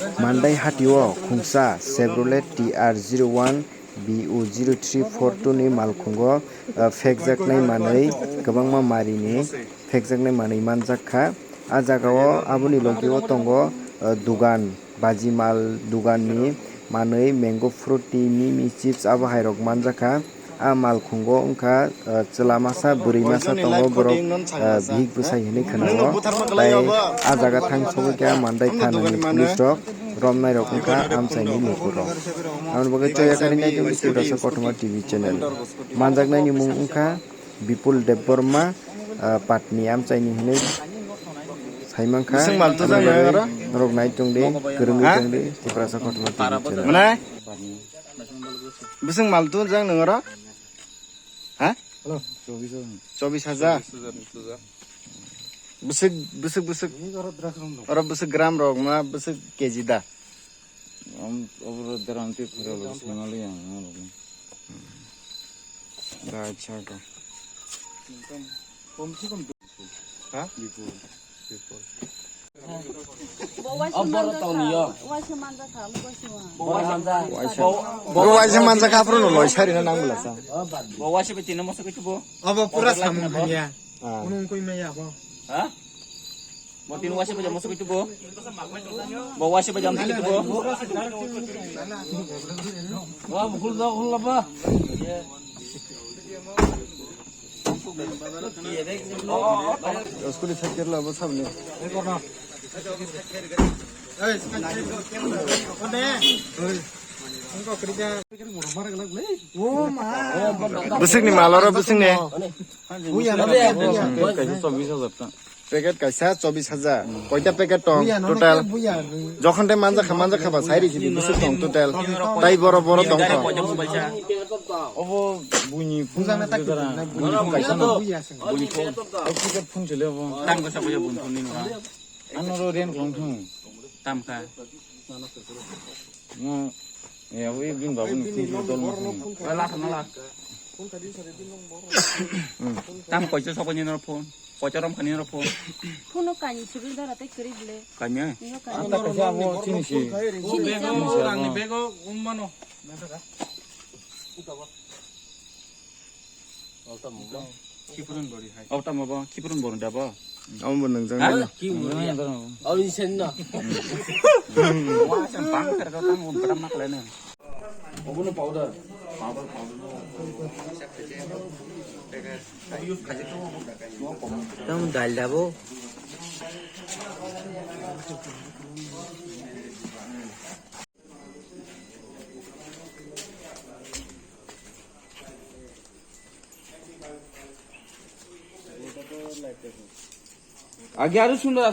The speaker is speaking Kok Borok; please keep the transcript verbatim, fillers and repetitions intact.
Mandai hatio khungsa Chevrolet T R zero one B U zero three four two ni malkhungo, ah, phekjaknai manwi kwbangma marini phekjaknai manwi manjak kha. A jagao aboni logio tongo, ah, dugan, baji mal duganni manwi mango fruit tei mimi chips abo hairok manjak kha. A malkhungo wngkha, ah, chwla masa, bwrwi masa tongo, borok, ah, bihik bwsai hinwi khwnao. Tai a jaga thang sogwi khe a mandai thanani police rok romnai rok wngkha amchaini lukurok. Aboni bagwi choya kari nai tongdi Tiprasa Kothoma T V channel. Manjaknaini mung wngkha Bipul Debbarma, ah, Patni amchaini hinwi saimankha. Norok nai tongdi, kwrwngwi tongdi Tiprasa Kothoma T V channel. Bwswng mal tu jang nung oro? Ha? Hello. Chobis hajar. Bwswk, bwswk, bwswk. Oro bwswk gram rok ma bwswk K G da? Am, obro daram ti khura lo sima lo yang, ha, lo. Da, acha ka. Ha? Bipul. Bipul. Bo waisa manjakha, waisa manjakha, waisa. Bo waisa manjakha, aphuru no loi sari na nang bwlasa. Bo waisa bai tino moso kaitu bo. Abo pura samung hanya. Ah. Unung koi maya bo. Ha? Bo tino waisa bai moso kaitu bo. Bo waisa bai moso kaitu bo. Wa bukul do khul ba. Skuli sakir la bo sabni. Bwswkni mal oro bwswkni. Kaisa chobis hajar ta. Packet kaisa chobis hajar. Koita packet tong total? Jokhon tei manjakha, manjakha ba sai rikhi di bwswk tong total. Tai boro boro tong tong. Obo buini phone. Buini phone kaisa no. Buini phone. O keypad phone chole obo. Tam kasa boya buini phone ni nora. Ano ro rent long thung. Tam kha. No. Ya, wi bini babu ni phone dol ma thung. La thang la. Tam koicha sokoni nora phone. Koicha rom khani nora phone. Phone kani sibri dara te kri ble. Kanya? Ino kani. Anta kaisa abo chini si. Chini bego, rangni bego, ummano. Khipurun bori hai. Abo tamo bo, khipurun bori da bo. Amo bo nang jang. Ha? Ki bori ya? Abo ni sen na. Wa, sen bang kar ka tamo bram nak lena. Obo no powder. Powder, powder. Tamo dal da bo. Age aro sundor.